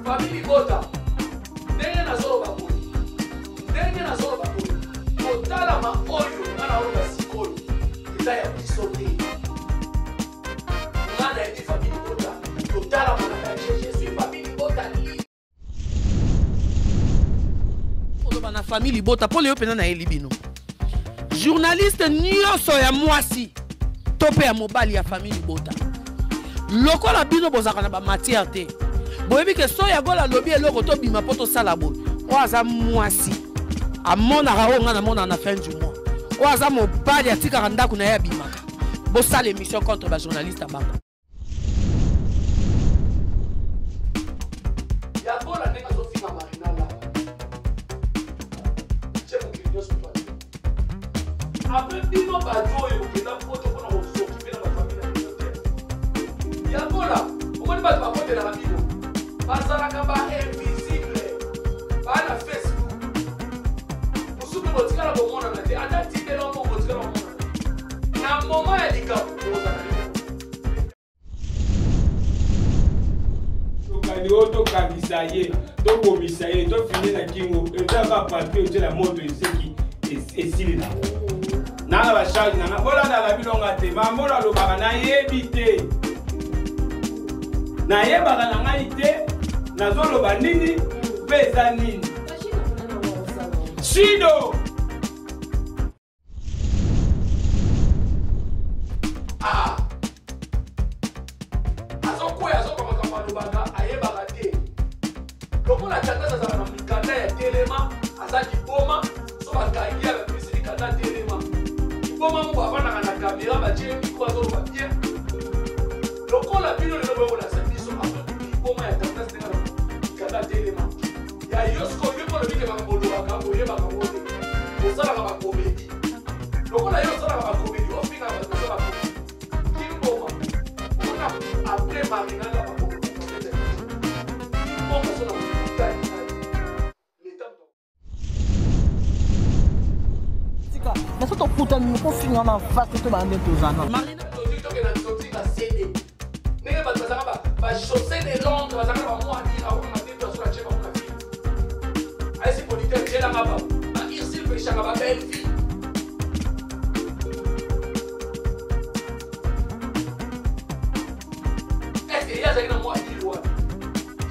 Famille libota, ndenge nazoloba boye, ndenge nazoloba boye, kotalama oyo nga naoloba sikoyo eza ya biso te. Nga nayebi famille libota, totalama na danger. Je suis famille libota. Koloba na famille libota mpo lelo mpenza nayeli bino journaliste nyonso ya mwasi to mpe ya mobali ya famille libota. Lokola bino bozalaka na bamatière te, boyebi ke so ya gola alobi eloko tobima mpo tosala boye. Oyo aza mwasi amonaka oyo ngai namonaka na fin du mois, oyo aza mobali atikaka ndako na ye abimaka. Bosala émission contre bajournaliste ya bango. Yakola ndenge azofinga Marina la tie mokili nyonso to apres bino bato oyo bokenda poto mpona kosokipe na bafamile na bino te. Yakola omoni bato bakotelaka bino bazalaka ba invisible baa na Facebook mosusu botikala komonana te, ata tindela moko botikala komonana te. Na moment ya likambo ozala tokani oyo tokangisa ye, tobomisa ye, tofini na kingo, eza kaka papier otiela moto eseki esili na nanga bacharge nanga. Bolandaka bilonga te, mamolo alobaka nayebi te, nayebaka na ngai te nazoloba nini mpe eza nini. Shido Ah! Azokwea, azoka makambo alobaka ayebaka te. Lokola tata azalaka na mikanda ya telema, aza liboma. So bakangi ya bapesi mikanda telema, liboma moko avandaka na kamera, batie mikro, azoloba bien. Lokola bino lelo boyekolakisa biso liboma ya tata ndenge na mikanda telema ya yo, sikoyo yo mpo olobi ke makambo olobaka oyebaka ngo te, osalaka bakomedi. Lokola yo osalaka bakomedi, ofingaka bato baza bakomedi kimboma omona apres Marina na kimboma so na mokuta leta. Tika naso tokutani kofinga na face to bande tozana. Marina tozi tokenda tozi ba CD ndenge bato bazalaka bachaussée de Londres, bazalaka na bamwa adira oyo mateto azola tie bango na film ayesi producteur tielanga ba ba Irsil peshaka ba belle fille. Est-ce que ye azalaki na mwa adire wana?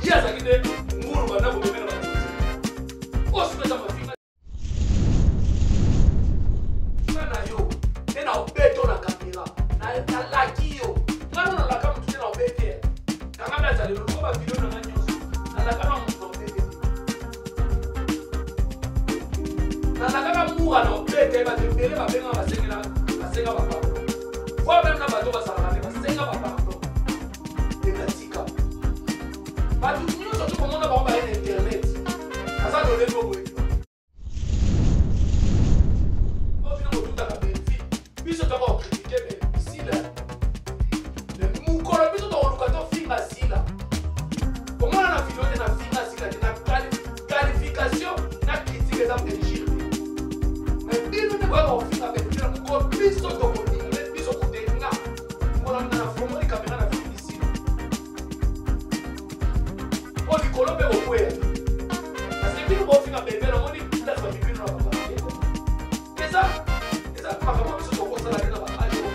Ye azalaki nde ngulu banda komemela bato oyo soki eza mafinga na yo nde na obeto na kamera nalaki yo nga no nalaka motu te na obete kanga mpe azali loluka bavideo na nga nyonso nalaka na motu na obete te, nalakaka mura na obete. Bato ebele babenga basengela basenga bapardon, voi meme na bato basalaka te basenga bapardon. Ekatika bato nyonso tokomona bango baye na internet aza lolenge boye. Bino botutaka Belvi, biso toka kokritike Sila. Mokolo biso tokoluka tofinga Sila, komona na video te na finga Sila te, na qualification na critique eza injure te. Mais bino nde boyaka kofinga Belvi na mokolo biso tokolinga biso kotenga mokolo nga na fongoli kamera na fingi Sila oyo likolo mpe kokweya. Parce que bino bofinga bebe, namoni place babibino na bapapier eza eza makambo biso tokosala te na baage oyo.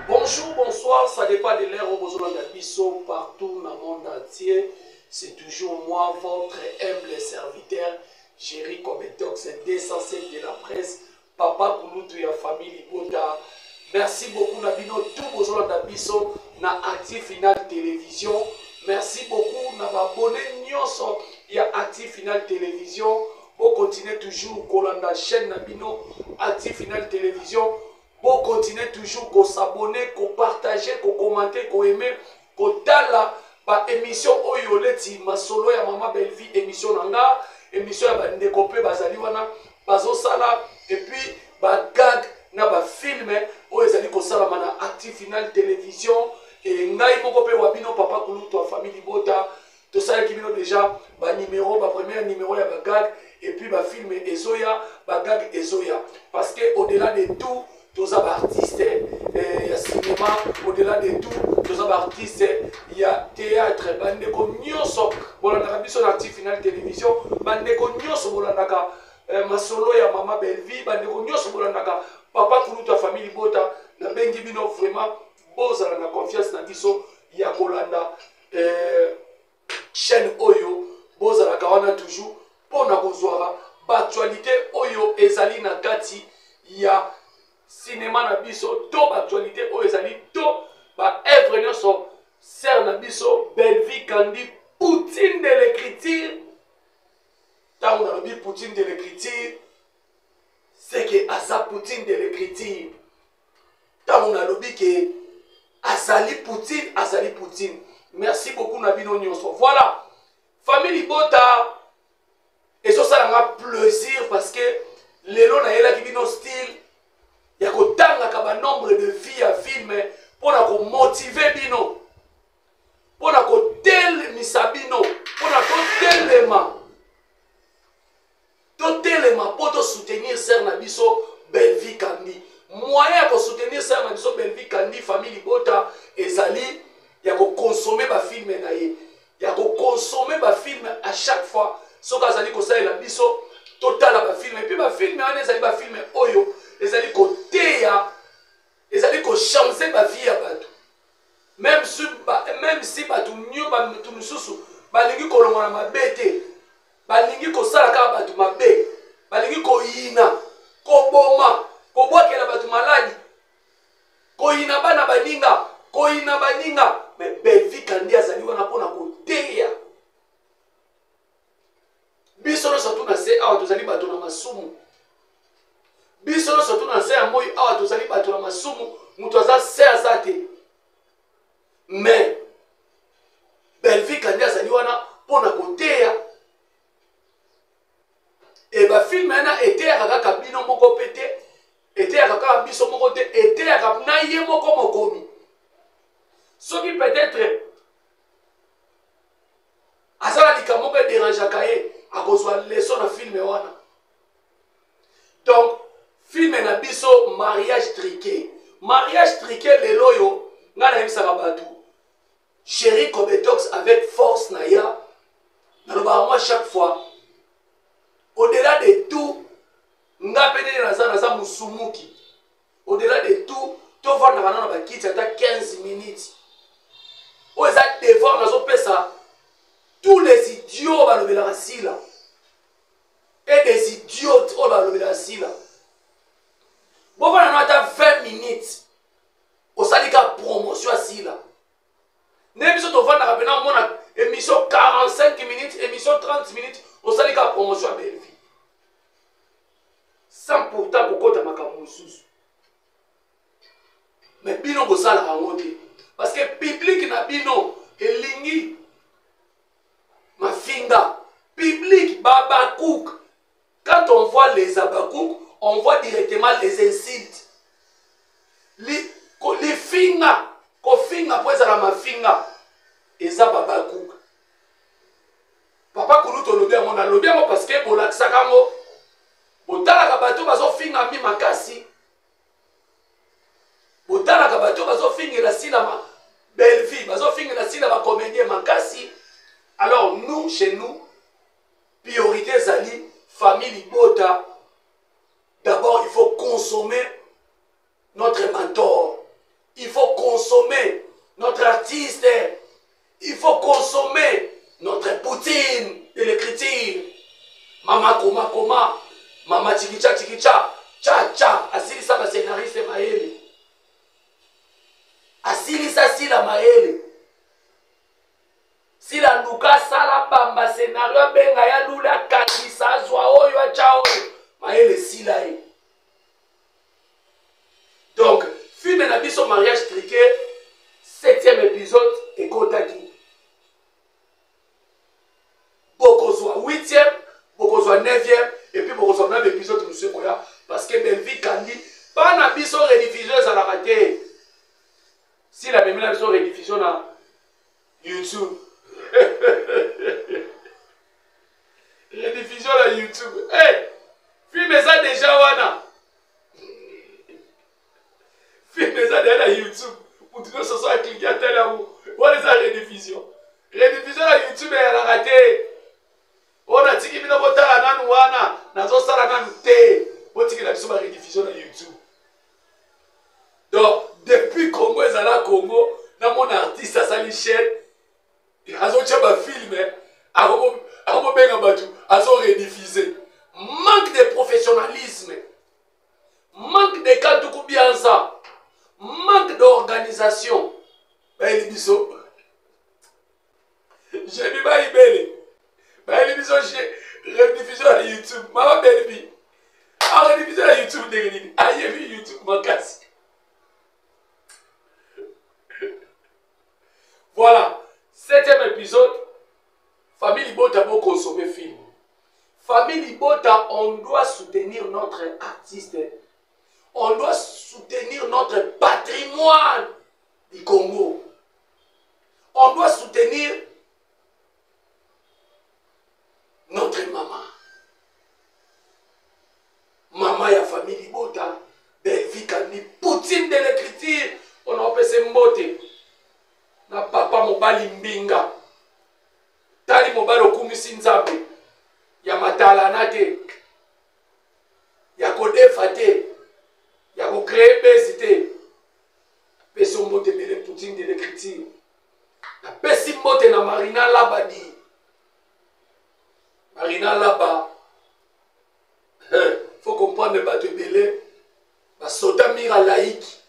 Bonjour, bonsoir, ça dépend de l'heure où vous avez biso partout dans le monde entier. C'est toujours moi, votre humble serviteur, Jerry Cometox, 207 de la presse, Papa Kulutu ya famille Libota. Merci beaucoup na bino tout bozolanda biso na Active Final Télévision. Merci beaucoup na ba abonnés nyonso ya Active Final Télévision. Bo continuer toujours kolanda chaîne na bino Active Final Télévision. Bo continuer toujours ko s'abonner, ko partager, ko commenter, ko aimer, ko tala ba émission oyo leti masolo ya Mama Bellevue, émission na nga, émission ya bandeko pe bazali wana. bazosala et puis bagag na bafilme oyo ezali kosalama na active final télévision. E ngai moko mpe wa bino papa kulutu ya famille libota, tosalaki bino déjà banimero, bapremière numéro ya bagag et puis bafilme ezoya, bagag ezoya, parce que au-delà de tout toza baartiste eh, ya cinéma, au-delà de tout toza baartiste ya théâtre. Bandeko nyonso bolandaka biso na active final télévision, bandeko nyonso bolandaka eh, masolo ya mama Bellevie, bandeko nyonso bolandaka papa kulutu ya famille libota, nabengi bino vraiment bozala na confiance na biso ya kolanda eh, chaîne oyo. Bozalaka wana toujours mpo na kozwaka baactualité oyo ezali na kati ya cinéma na biso, to baactualité oyo ezali to baœuvre nyonso sœur na biso Bellevie Kandi, Poutine de l'écriture. Ntango nalobi Poutine de l'écriture, c'est que aza Poutine de l'écriture. Ntango nalobi ke azali Poutine, azali Poutine. Merci beaucoup na bino nyonso. Voilà, famille libota, ezosala nga plaisir parce que lelo nayelaki bino style ya kotangaka banombre de vie ya film mpo na komotive bino, mpo na kotelemisa bino, mpo na totelema, totelema mpo tosoutenir sœur na biso Bellevie Kandi. Moyen ya kosoutenir sœur na biso Bellevie Kandi, famille libota, ezali ya kokonsome bafilme na ye, ya kokonsome bafilme à chaque fois soki azali kosalela biso. Totala bafilme, et puis bafilme wana ezali bafilme oyo ezali koteya, ezali kochange bavie ya bato. Même si bato nio, bato mosusu balingi kolongola mabe te, balingi kosala kaka bato mabe, balingi koyina, koboma, kobwakela bato maladi, koyina bana baninga, koyina baninga, mais Bellevie Kandi azali wana mpona koteya biso nyonso. Tu na se awa tozali bato na masumu, biso nyonso tu na se ya moi awa tozali bato na masumu. Moto aza se aza te, mais Bellevie Kandi azali wana mpona koteya. E bafilme wana eteyaka kaka bino moko mpe te, eteyaka kaka biso moko te, eteyaka na ye moko mokomi. Soki peut-être aza na likambo moko ederangeaka ye, akozwa leçon na filme wana. Donc filme na biso Mariage truqué, Mariage truqué, lelo oyo ngai nayebisaka bato, Géri Cobetox avec force na ya nalobaka moi chaque fois, au-delà de tout nga mpe ndenge naza mosumuki, au-delà de tout tovandaka nano bakiti ata 15 minutes. Oyo eza devoir nazopesa tous les idiots balobelaka Sila et des idiotes oyo balobelaka Sila. Bovanda no ata 20 minutes, osali ka promotion ya Sila. Nde biso tovandaka mpena omona émission 45 minutes, émission 30 minutes, osali ka promotion ya Bellevie sans pourtant kokɔta makambo mosusu. Mais bino bosalaka yango te parce que public na bino elingi mafinga. Public babakouk, quand on voit les abakouk, on voit directement les insultes, lifinga, kofinga mpo ezala mafinga, eza babakouk. Papa kulutu olobi yango, nalobi yango parce que bolakisaka yango, botalaka bato bazofinga mi makasi, botalaka bato bazofingela Sila, Bellevie, bazofingela Sila, bacomédien makasi. Alors nous, chez nous, priorité ezali famille libota. D'abord il faut consommer notre mentor, il faut consommer notre artiste, il faut consommer notre Poutine de l'écriture, mama koma koma, mama chikicha chikicha cha cha. Asilisa bascénariste mayele, asilisa Sila mayele. Sila luka asala bamba scénario, abenga ya lula, akangisa, azwa oyo, atya oyo, mayele esila ye. Donc filme na biso Mariage truqué, septième épisode ekotaki, bokozwa huitième, bokozwa neuvième et puis bokozwa na baépisode. te botikela biso barediffusion na youtube donc depuis congo ezala congo namona artiste asali chaîne azotya bafilme akomobenga bato azo rediffuse. Manque de professionnalisme, manque de kantuku bianza, manque d'organisation. Bayeli biso jebi bayibele, bayeli biso rediffusion ya youtube. Mama Belbi arediffusion ya youtube ndenge nini? Ayebi youtube makasi. Voilà, septième épisode. Famille libota, boconsommer film. Famille libota, on doit soutenir notre artiste, on doit soutenir notre patrimoine du Congo, on doit soutenir notre maman, mama ya famille libota, Belvi Kandi, Poutine de l'écriture. On apesa mbote na papa mobali mbinga. Tali mobali okumisi nzambe ya matalana te, ya kodefa te, ya kocréer buzz te. Apesi mbote ebele, Poutine de l'écriture. Napesi mbote na Marina Labadi, Marina Laba. Faut comprendre, bato ebele basota mira laïque,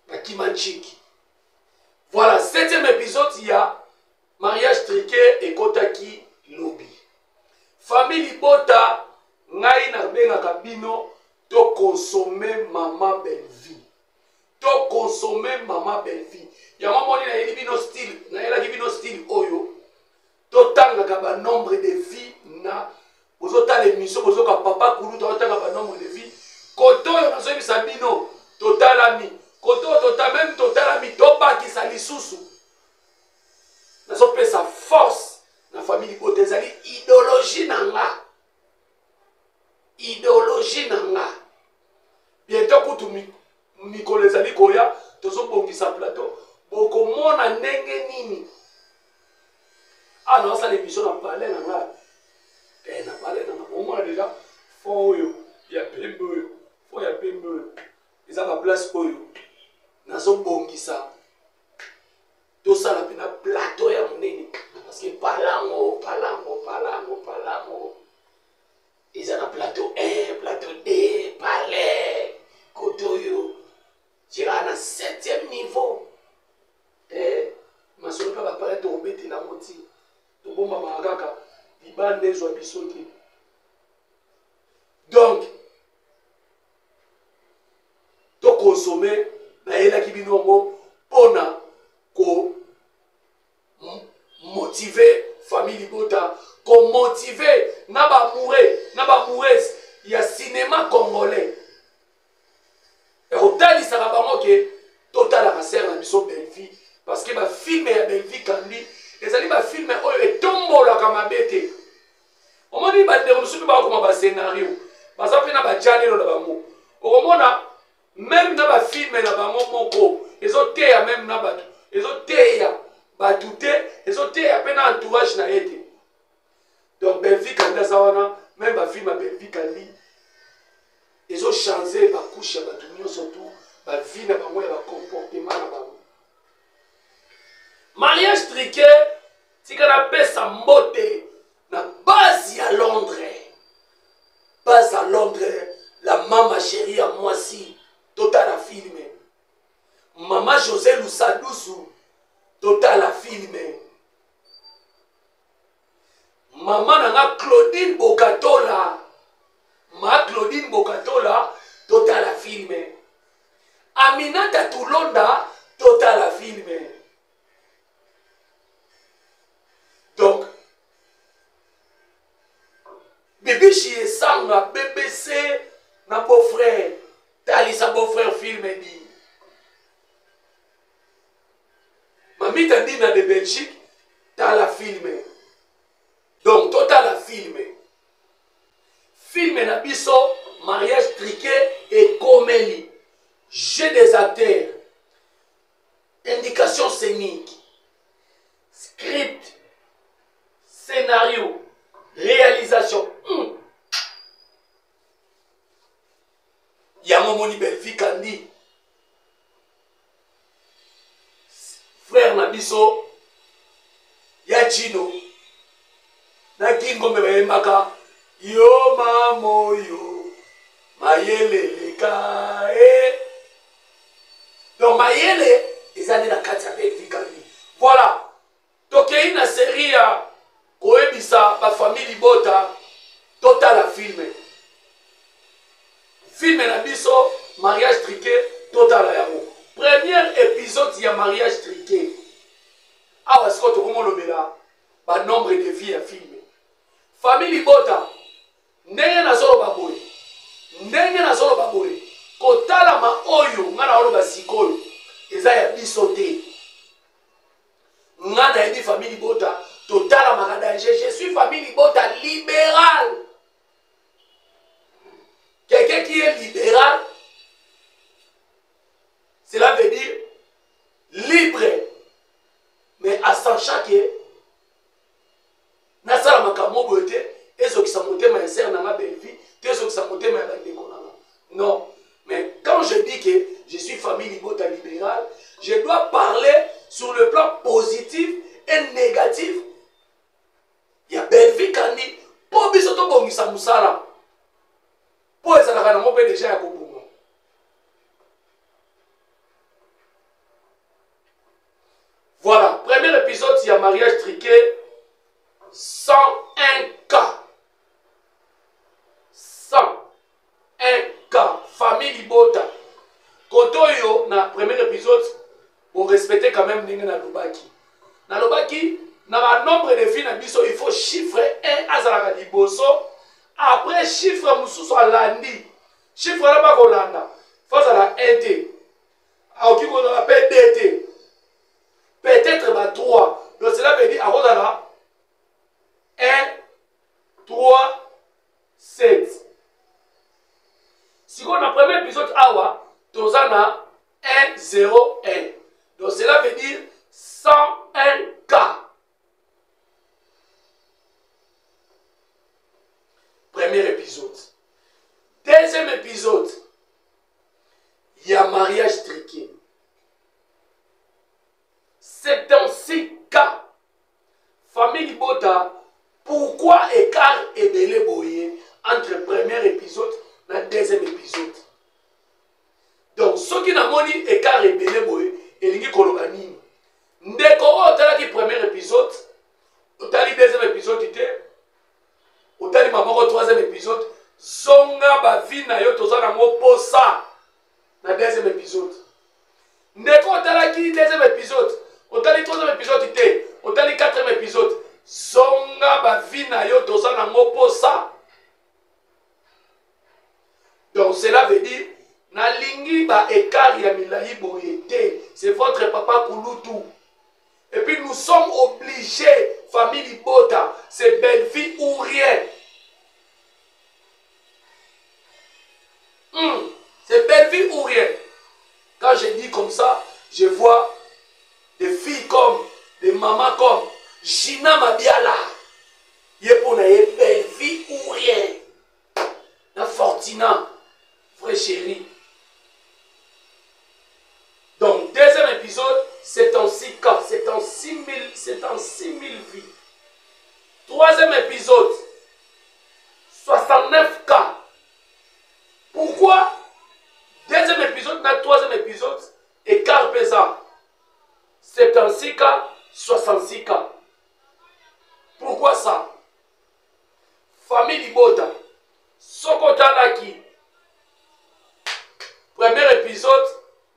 bakima nciki. Voilà, septième épisode ya mariage truqué ekotaki lobi. Famille libota, ngai nabengaka bino toconsommer mama Bellevie, toconsommer mama Bellevie. Yango moni nayeli bino style, nayelaki bino style oyo totangaka banombre de vues na bozotala émission, bozoka papa kulutu azotanga banombre de vues. Kote oyo nazoyebisa bino totalami, kote oyo tota même totalami, tobakisa lisusu. Nazopesa force na famille libota, ezali idéologie na nga, idéologie na nga. Bientôt kutu mikolo ezali koya, tozobongisa plateau, bokomona ndenge nini. Ah, naosala émission na palais na nga, eh, na palais na nga. Bomona déjà fond oyo ya pembe, oyo fond ya pembe oyo eza baplace oyo nazobongisa. Tosala mpena plateau ya monene, parce que palango palango palango palango eza na plateau 1, plateau 2, palais. Kote oyo jera na 7e niveau, eh, masolo mpe bapalais tokobetela yango ti tobombamaka kaka libanda ezwa biso te. Donc toconsommer, nayelaki bino yango mpona komotiver famille libota, komotiver na baamoureux na baamoureuse ya cinéma congolais, ya kotalisaka bango ke totalaka sere na biso Bellevie, parce que bafilme ya Bellevie Kandi ezali bafilme oyo etombolaka mabe te. Omoni bandeko mosusu mpe bakokoma bascénario, baza mpe na bajalelo na bango. Okomona même na bafilme na bango moko ezoteya même na bato, ezoteya bato te, ezoteya mpe na entourage na ye te. Donc Bellevie Kandi aza wana, même bafilme ya Bellevie Kandi ezochange bacouche ya bato nyonso, tu bavie na bango ya bacomportement na bango. Mariage truqué, tika napesa mbote na base ya Londres, base ya Londres, la mama chérie ya mwasi, totala filme. Mama José Lusadusu, totala filme. Mama na nga Claudine Bokatola, ma Claudine Bokatola, totala filme. Aminata Tulonda, totala filme. Donc Bibishi Esanga BBC na beau-frère, talisa beau-frère filme di. Mamita Dina de Belgique, tala filme. Donc totala filme, filme na biso mariage truqué ekomeli. Jeu des acteurs, indication scénique, script, scénario, réalisation. Yango omoni Bellevue Kandi, frère na biso ya Gino na Gingombe bayembaka yo mamoyo mayele leka e. Donc mayele eza nde na kati ya Bellevue Kandi. Voilà, tokei na serie ya koyebisa bafamille libota totala filme filme na biso mariage truqué, totala yango premier épisode ya mariage truqué. Awa sikoyo tokomolobela banombre de vie ya filme. Famille libota, ndenge nazoloba boye, ndenge nazoloba boye, kotalama oyo ngai naoloba sikoyo eza ya biso te. Nga nayebi famille libota totalamaka danger. Je suis famille libota libéral. Quelqu'un qui est libéral, cela veut dire libre, mais à sachant que nasala makambo boye te ezokisa motema ya sere nanga Bellevue te, ezokisa motema ya bandeko nanga, non. Mais quand je dis que je suis famille libota libérale, je dois parler sur le plan positif et négatif ya Bellevue Kandi, mpo biso tobongisa mosala, mpo ezalaka nango mpe deja ya kobonga. Voilà, premier épisode ya mariage truqué, 101 cas, 101 cas. Famille libota, kote oyo na premier épisode borespecte quand même ndenge nalobaki. Nalobaki na banombre de vie na biso, il faut chiffre 1 azalaka liboso, après chiffre mosusu alandi. Chiffre wana bakolanda, fo azala 1 te, akoki kozala mpe 2 te, peut-être ba 3. Donc cela veut dire akozala 1, 3, 7. Sikoyo na premier épisode awa toza na 1, 0, 1, donc cela veut dire 101 cas. Premier épisode. Deuxième épisode ya mariage truqué, 76 cas. Famille libota, pourquoi écart ebele boye entre premier épisode na deuxième épisode? Donc soki namoni écart ebele boye, elingi koloba nini? Ndeko oyo otalaki premier épisode, otali deuxième épisode te, otali mamoko troisième épisode, zonga bavi na yo, toza nango posa na deuxième épisode. Ndeko otalaki deuxième épisode, otali troisième épisode te, otali quatrième épisode, zonga bavi na yo, toza nango posa. Donc cela veut dire nalingi ba écart ya milai boye te. C'est votre papa kulutu. Et puis nous sommes obligés, famille libota, c'est belle vie ou rien. C'est belle vie ou rien. Quand je dis comme ça, je vois des filles comme, des mamans comme Gina Mabiala. Ye pona ye belle vie ou rien. Na Fortina, vrai chéri. Donc, deuxième épisode, 76 cas, 76 000 vies. Troisième épisode, 69 cas. Pourquoi deuxième épisode, na troisième épisode, écart pesant 76 cas, 66 cas? Pourquoi ça? Famille libota, soko otalaki premier épisode,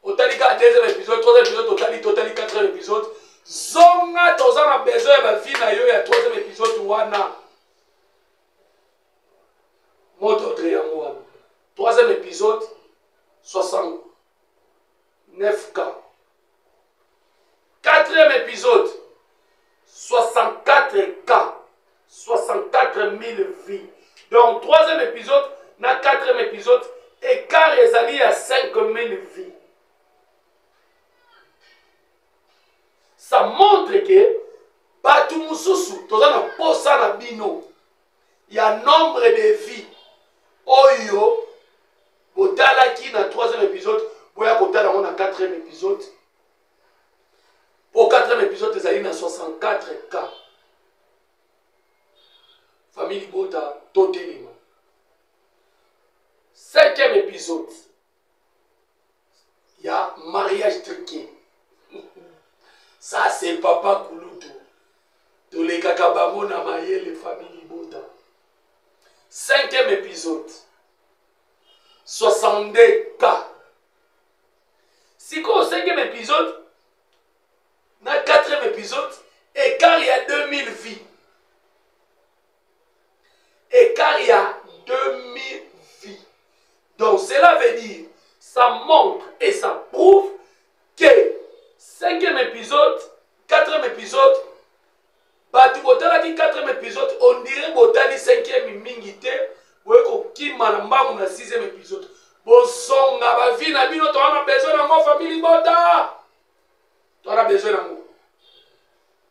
otali kaka deuxième épisode, troisième épisode otali, totali quatrième épisode, zonga, toza na besoin ya bavie na yo ya troisième épisode wana. Mot d'ordre yango wana. Troisième épisode, 69 cas. Quatrième épisode, 64 cas, 64 000 vies. Donc troisième épisode na quatrième épisode, écart ezali ya 5 000 vies. Ça montre que bato mosusu toza na posa na bino ya nombre de vies oyo botalaki na Famille libota totelema. Cinquième épisode ya mariage truqué. Ça c'est papa Kulutu. Tolekaka bango na mayele famille libota. Cinquième épisode. 62 cas. Sikoyo cinquième épisode na quatrième épisode écart ya 2000 vie écart ya 2000 vie donc cela veut dire ça montre et ça prouve que cinquième épisode quatrième épisode bato botalaki quatrième épisode on dirait botali cinquième mingi te boye kokima na mbangu na sixième épisode bozonga bavi na bino toza na besoin nango famille libota toza na besoin nango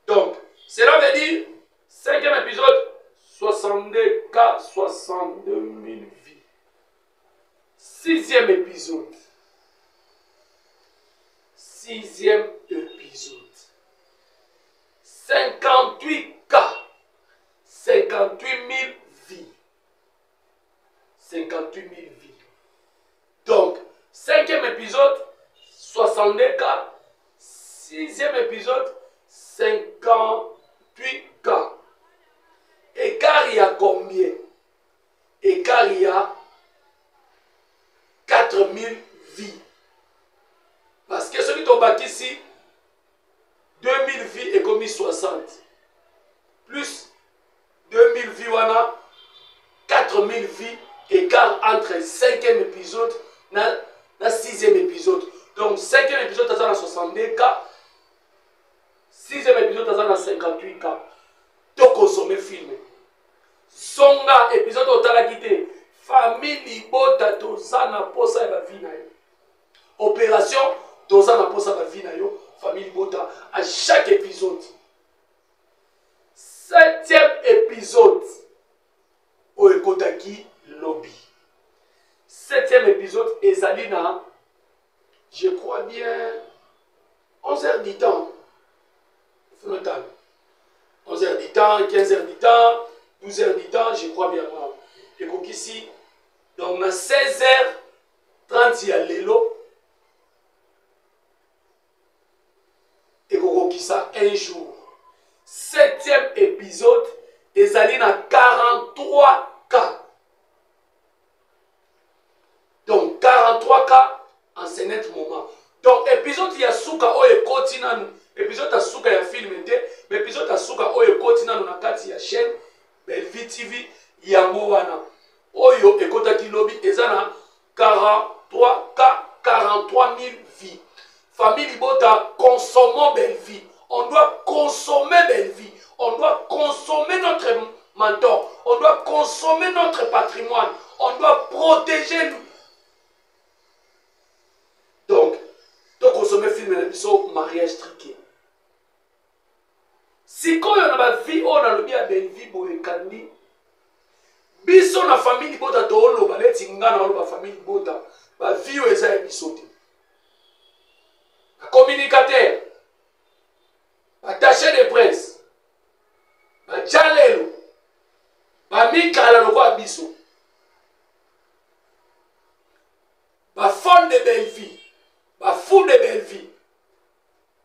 donc cela veut dire cinquième épisode 62 k 62 000 vies sixième épisode sixième épisode 58 k 58 000 vies 58 000 vies donc cinquième épisode 62 k sixième épisode 58 k écart ya combien écart ya 4000 vies parce que soki tobakisi 2000 vies ekomi 60 plus 2000 vies wana 4000 vies écart entre 5e épisode na, na 6e épisode donc 5e épisode aza na 62 k 6e épisode aza na 58 k tokosome filme zonga épisode otalaki te famille libota toza na posa ya bavi na yo opération toza na posa bavi na yo famille libota à chaque épisode septième épisode oyo ekotaki lobi septième épisode ezali na je crois bien 11 heures du temps fonatala 11 heures du temps 15 heures du temps 12 heures du temps je crois bien ekokisi donc na 16 heures 30 ya lelo ekokokisa un jour septième épisode ezali na 43 cas donc 43 cas en ce net moment donc épisode ya suka oyo ekoti nanu épisode ya suka ya film te mais épisode ya suka oyo ekoti nanu na kati ya chaîne Bellevue TV yango wana oyo ekotaki lobi eza na 43 k 43 000 vies famille libota consommons Bellevue on doit consommer Bellevue on doit consommer notre mentor on doit consommer notre patrimoine on doit protéger nous donc tokonsome film na biso mariage truqué sikoyo na bavie oyo nalobi ya bellevie boye kandi biso na famille libota tooloba neti nga na oloba famille libota bavie oyo eza ya biso te bacommunicateur batache de presse bajalelo bamikala lokola biso bafone de bellevie bafou de bellevie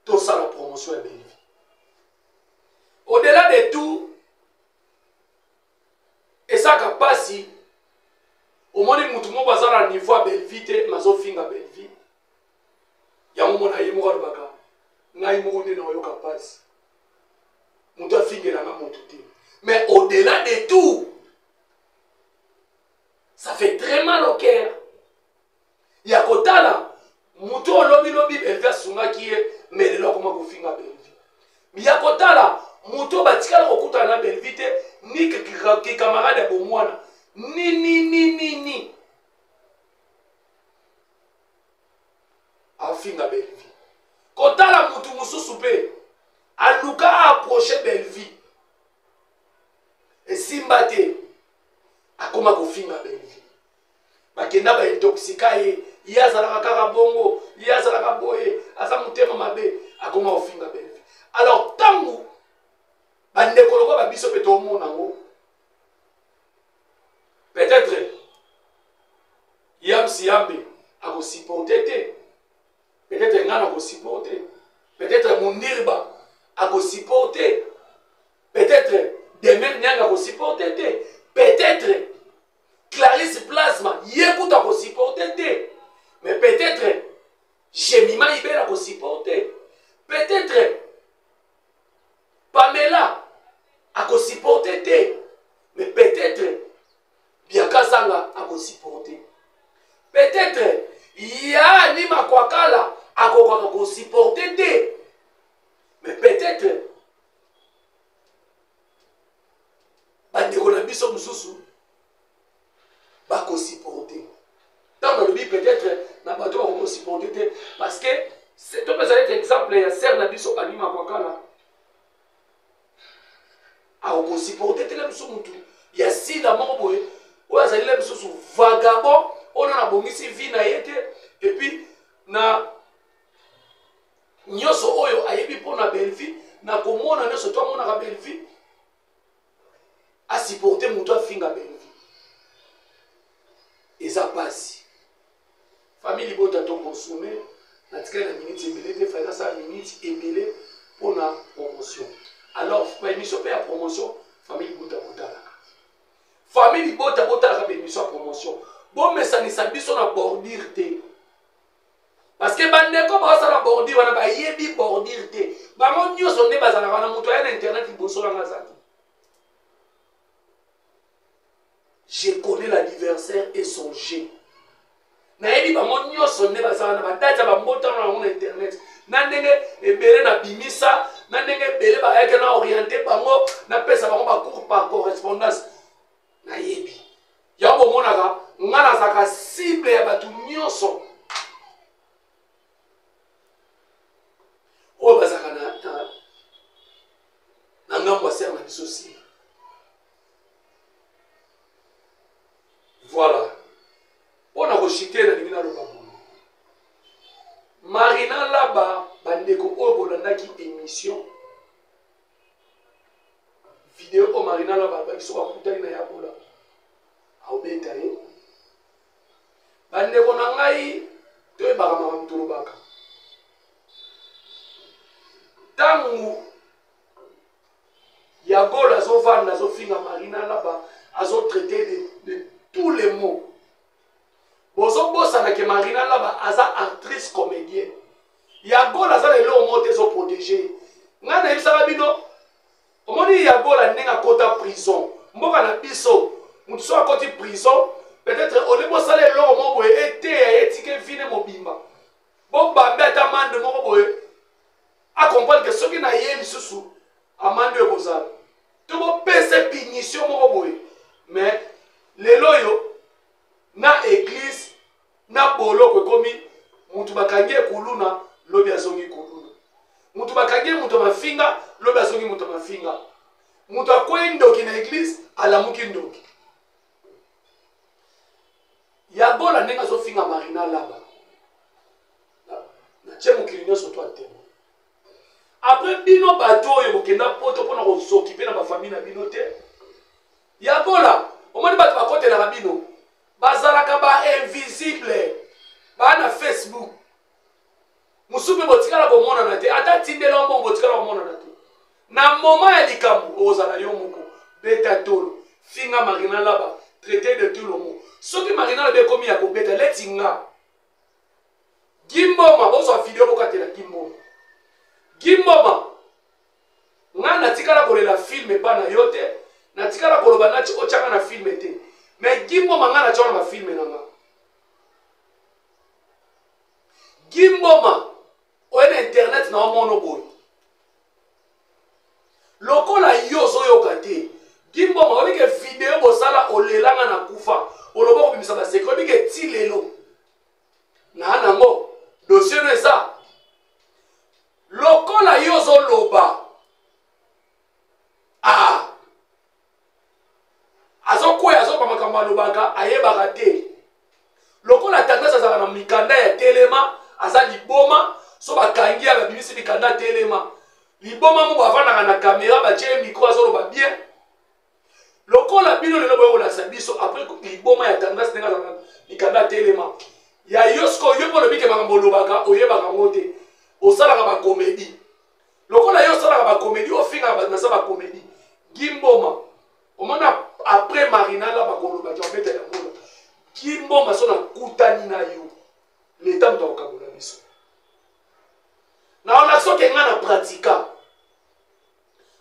tosala promotion ya bellevie au-delà de tout ezaka mpasi omoni motu moko aza na niveau ya bellevie te mazofinga bellevie yango mona ye moko alobaka ngai moko nde naoyoka mpasi moto afingelanga motu te mais au-delà de tout ça fait très mal au cœur ya kotala moto oyo lobilobi belvi asungaki ye me lelo akoma kofinga belvi ya kotala moto oyo batikala kokutana na belvi te ni kikamarade ya bomwana ni ni ni ni ni afinga belvi kotala moto mosusu mpe aluka aapproche belvi esimba te akoma kofinga belvi bakenda ba intoxika ye ye azalaka kaka bongo ye azalaka boye aza motema mabe akoma kofinga bellevue alors ntango bandeko lokola babiso mpe tomona yango. Peut-être Yams Yambe akosupporte te. Peut-être nga nakosupporte. Peut-être Mundirba akosupporte. Peut-être Demer Nyanga akosupporte te. Peut-être Clarisse Plasma ye kutu akosupporte te. Mais peut-être Jemima Ibela akosupporte. Peut-être Pamela akosupporte te. Mais peut-être Bianca Zanga akosupporte. Peut-être ya ni Makwakala akokaka kosupporte te. Mais peut-être bandeko na biso mosusu bakosupporte. Ntango nalobi peut-être na bato bakokosupporte te parce que topesa neti exemple ya sere na biso Annie Makwakala akokosupporte te na biso motu ya sida moko boye oyo azali na misusu vagabond oyo nano abongisi vie na ye te epuis na nyonso oyo ayebi mpo na Bellevue na komona nyonso to amonaka Bellevue asupporte moto afinga Bellevue eza pasi. Famille libota to consomme natikali na minute ebele te fai nasala minute ebele mpo na promotion. Alors baémission mpe ya promotion famille libota botalaka, famille libota botalaka baémission ya promotion, bomesanisa biso na bordure te parce que bandeko bazosala bordure wana bayebi bordure te, bango nyonso nde bazalaka wana. Moto aya na internet liboso nanga aza te. Je connais l'anniversaire et son jeu. Nayebi bango nyonso nde bazala na badate ya bambotano na bango na internet, na ndenge ebele na bimisa, na ndenge ebele bayaki na oriente bango, napesa bango bacours par correspondance. Nayebi yango, bomonaka nga nazalaka cible ya bato nyonso oyo bazalaka na ngambo ya sere na biso nsima. Voilà. Mpo na koshite nalingi naloba boye. Marina Laba, bandeko oyo bolandaki émission video oyo Marina Laba alobaki soki akutani na Yabola aobeta ye. Bandeko na ngai, toyebaka makambo tolobaka. Ntango Yagol azovanda azofinga Marina Laba, azotraite de tous les mots, bozobosana ke Marina Laba aza actrice comédienne. Yagol aza na eloko moko te ezoprotege. Ngai nayebisaka bino, omoni Yagola ndenge akota prison, mboka na biso moto soki akoti prison peut-être olingi bosala eloko moko boye eteya ye etike vine mobimba, bobambe ata mande moko boye acomprendre ke soki na ye lisusu amande oyo ekozala to bopesa punition moko boye. Mais lelo oyo na église na boloko ekomi mutu bakangi ye kuluna, lobi azongi kuluna. Mutu bakangi ye moto mafinga, lobi azongi moto mafinga. Mutu akwei ndoki na église, alamuki ndoki. Yagola ndenge azofinga Marina Laba natie mokili nyonso to atema. Après bino bato oyo bokenda poto mpona kosokipe na bafamille na bino te. Yagola omoni bato bakotelaka bino bazalaka ba invisible, baa na Facebook mosusu mpe botikala komonana te, ata tindela mbongo botikala komonana te. Na moment ya likambo okozala yo moko beta tolo finga Marina Laba, traité de tout le monde. Soki Marina Laba ekomi ya kobeta leti nga Gimboma, bozwa video bokatela Gimboma. Gimboma, nga natikala kolela film epa na yo te, natikala koloba nati otyanga na film te, mais Gimboma nga natyanga na bafilme na nga. Gimboma oye na internet na omono boye lokola yo ozoyoka te. Gimboma oyebi ke video bosala olelanga na kufa, oloba kobimisa basekre, oyebi ke ti lelo na nango dossier no eza lokola yo ozoloba ah azokwea azoba makambo alobaka ayebaka te. Lokola tendance azalaka na mikanda ya telema, aza liboma so bakangi ya babimisi mikanda telema liboma moko avandaka na kamera batie ye micro azoloba bien. Lokola bino lelo boye kolakisa biso après liboma ya tendance ndenge azalaka mikanda atelema ya yo sikoyo, yo mpo olobi ke makambo olobaka oyebaka yango te, osalaka bakomedi. Lokola yo osalaka bakomedi, ofingaka bato naza bakomedi. Gimboma omona après Marinala bakoloba ti obeta ya ngola. Gimboma so nakutani na yo, leta moto akokabola biso. Naolakisa oke ngai na pratika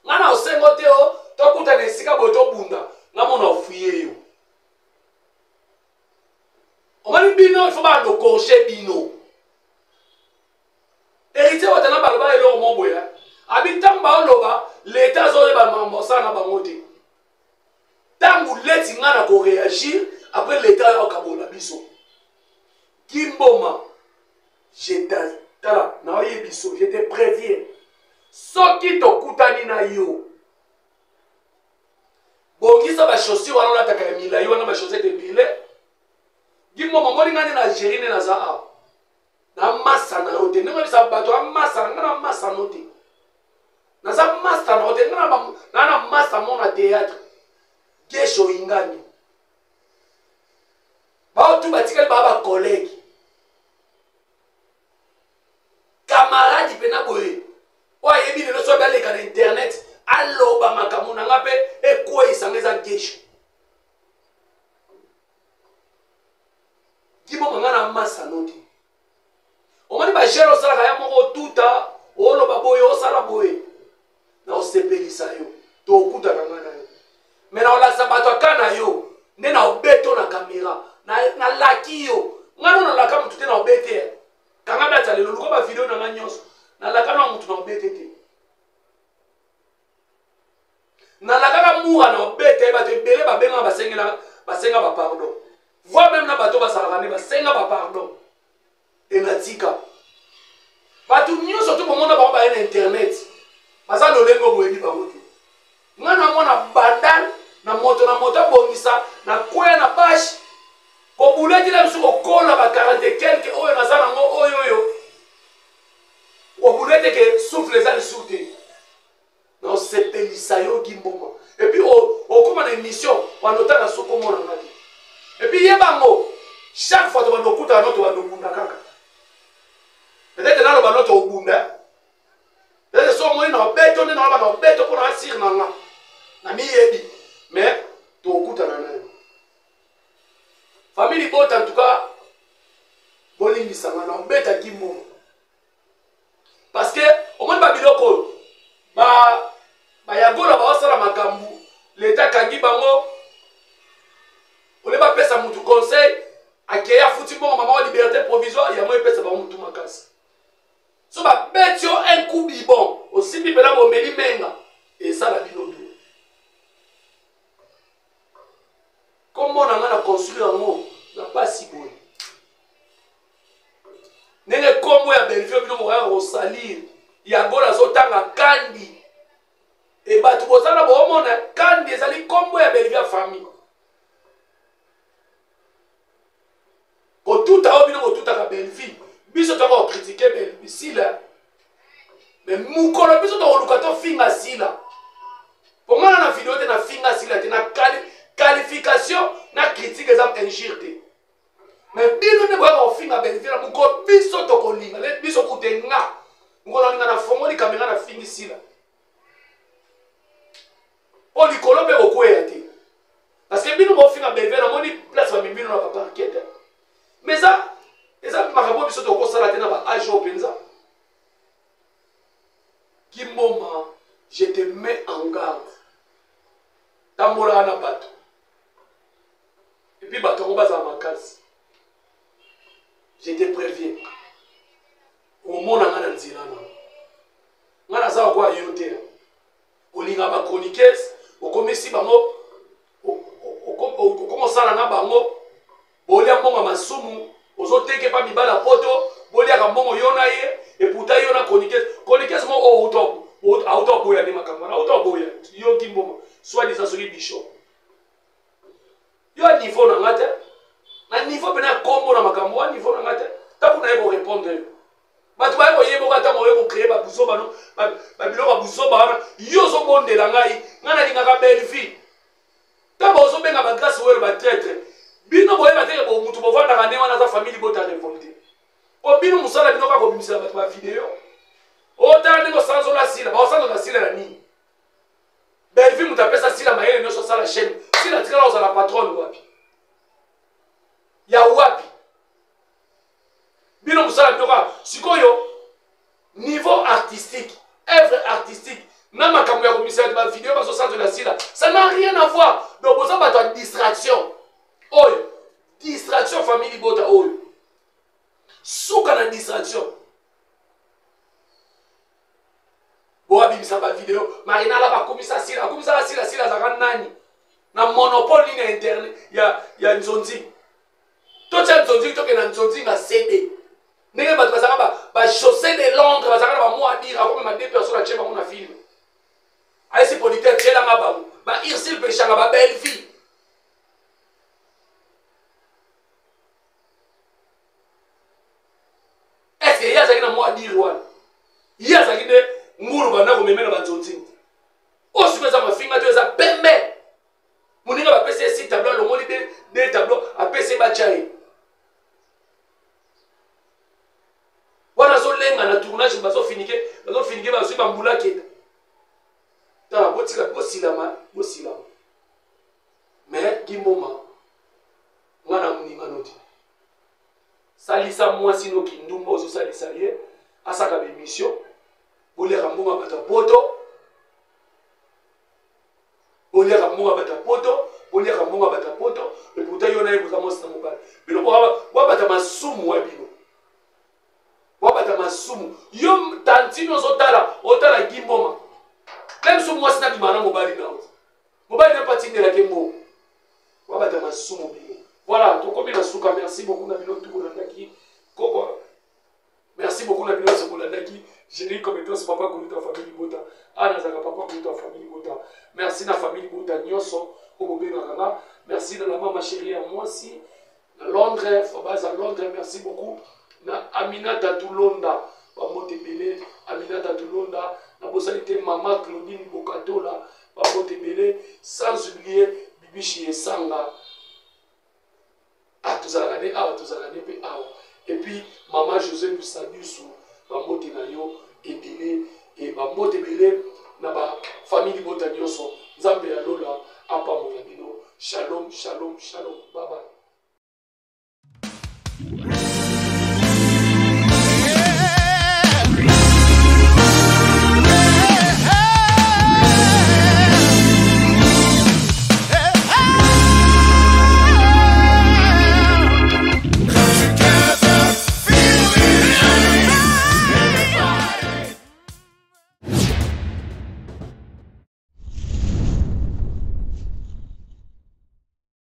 nga na osengo te o tokutana esika boye tobunda, nga mona ofuye yo. Omoni bino ifo bando corge bino. Héritier Watana baloba eloko mo boye abi ntango baoloba leta azoyeba makambo osala na bango te. Ntango leti nga na koréagir après leta oyo akabola biso. Kimboma, je tala naoyebi so, je te préviens, soki tokutani na yo, bongisa bachaussure wana olataka ya milai wana, bachaussette ebele. Gimboma, omoni ngai nde na Algérie nde naza awa na masa na yo te. Ndenge oyebisa bato amasa na ngai, na masa no te, naza masa na yo te. Ngai na na masa mo na théâtre Gesho Ingani, baotu batikali baa bacollègue camarade mpena boye oyo ayebi lelo soki aleka na internet aloba makambo na nga mpe ekweyisa nga, eza Gesho Giboma. Nga na masa no te. Omoni bagere osalaka ya moko, otuta oloba boye, osala boye na osepelisa yo, tokutana nga na yo me na olakisa bato aka na yo nde na obeto na kamera. Nalaki yo, nga no nalaka motu te na obete. Kanga data lelo, luka bavideo na nga nyonso, nalaka na motu na obete te. Nalakaka mura na obete bato ebele babengaka, basengela, basenga bapardon, voire même na bato basalaka nde basenga bapardon. Enatika bato nyonso to bomona bango baye na internet, baza lolenge boyebi bango te. Nga na mwana Bandal na moto na moto abongisa na kweya na bashe kobuletela biso kokola ba 40 quelque oyo naza nango oyo oyo obulete ke souffle eza lisusu te. Naosepelisa yo Gimboma, epuis okóma na émission bando otala soki omonanga te. Epuis yeba yango, chaque fois tobanda okutana no, tobanda obunda kaka. Peut-être naloba no tobunda, peut-être so omoni na obeto nde naloba na obeto mpo na asire na nga na miyebi, mais tokutana nayo. Famille libota, en tout cas bolimbisanga na obeta Gimboma parce que omoni babiloko oyo bayagola baosala makambo, leta akangi bango ole bapesa mutu conseil akei afuti mbongo mama wa liberté provisoire. Yango epesa bango mutu makasi. So babeti yo un coup bibon, osimbi mpena bomeli menga, esala bino bien. Kombo na ngai na construire yango na pasi boye ndenge kombo ya Bellevue bino bokaka kosalir yango. Nazotanga kandi e bato bozala boomona kandi ezali kombo ya Bellevue ya famille. Kotuta oyo bino kotutaka Bellevue, biso toyaka kokritike Bellevue sila, me mokolo biso tokoluka tofinga sila po ngana na video te, nafinga sila te na qualification na critique eza injure te. Me bino nde boyaka kofinga Bellevue na mokolo biso tokolinga biso kute nga mokolo nalinga nafongoli kamera nafingi sila mpo likolo mpe kokweya te, parce que bino bofinga Bellevue, namoni place bamemi bino na baparke te. Mais eza makambo biso tokosala te na baage oyo mpenza. Kimboma, je te mets en garde, tambolaka na bato epuis bato yango bazala makasi. Je te préviens, omona nga na nzela na nga naza lokola yo te. Olinga bachroniqueuse, okomisi bango, okomosala na bango, bolia mbongo masumu, ozoteke pa mibala poto, boliaka mbongo yo na ye eputa yo na chroniqueuse. Chroniqueuse mo oyo auta oboya nde makambo wana, auta oboya yo Kimboma, soit disant soki bishop yo niveau na nga te, na niveau mpena ya kombo na makambo wa niveau na nga te. Ntango naye korépondre yo, bato baye koyeboka ntango oye kocreye babuzoba no babiloko ya buzoba wana, yo ozobondela ngai. Ngai nalingaka Bellevue. Ntango ozobenga ba Grace Welo ba traitre, bino boyeba te ke mutu bovandaka nde wana aza famille libota revolte. Po bino mosala bino kaka kobimisela bato ba video. Otala ndenge osanzola Sila, baosanzola Sila na nini? Bellevue moto apesa Sila mayele nyonso asala chaîne. Sila atikala kozala patronne wapi? Ya wapi? Bino mosala bino kaka sikoyo niveau artistique, œuvre artistique na makambo ya komisela ba video bazosanzola Sila, ça n'a rien à voir. Donc boza bato ya distraction. Oyo distraction famille libota oyo. Suka na distraction. Boabimisa ba video Marina la bakomisa Sila, akomisaka Sila, Sila azalaka nani? Na monopole nini ya internet ya nzonzi? Totia nzonzi tokende na nzonzi na CD. Ndenge bato bazalaka ba José de Londres bazalaka na ba mots à dire, akomema deux personnes atie bango na film. Ayesi producteur tielanga bango, ba Ursule Peshanga, ba Bellevue. Est-ce que ye azalaki na mot à dire wana? Ye azalaki nde ngulu banda komeme na banzonzi. Oyo sikoyo eza mafinga to eza pembe. Moninga bapesi ye six tableau, alongoli deux tableau, apesi ye batya ye. Wana azolenga na tournage, bazofinike, bazofinike, bazwi bambula keta. Tala, botika, bosilama, bosilama. Mais Gimboma, nga na moninga noti. Salisa mwasi no kindumba ozosalisa ye, asaka ba émission, boliaka mbongo ya bato ya poto, boliaka mbongo ya bato ya poto, boliaka mbongo ya bato ya poto, et pourtant yo na ye boza mwasi na mobali. Bino bwabata masumu wa bino. Bwabata masumu. Yo tantine ozotala, otala Gimboma. Même so mwasi na bima na mobali na yo. Mobali na patindelaki mbongo. Wabata masumu bino. Voilà, tokomi na suka. Merci beaucoup na bino tout bolandaki. Koko. Merci beaucoup na bino nyonso bolandaki. Génie compétence papa kuluta famille libota. Ah nazaka papa kuluta famille libota. Merci na famille libota nyonso oyo bobengaka nga. Merci na la mama chérie ya mwasi na Londres, Fabaz à Londres, merci beaucoup. Na Aminata Tulonda, bambote ebele. Aminata Tulonda, na bosani te mama Claudine Bokatola, bambote ebele. Sans oublier Bibishi Esanga. Ah, tozalaka nde awa, tozalaka nde mpe awa. Et puis mama José Lusadusu, bambote na yo ebele, et bambote ebele na ba famille libota nyonso. Nzambe ya lola apambola bino. Shalom, shalom, shalom. Bye bye.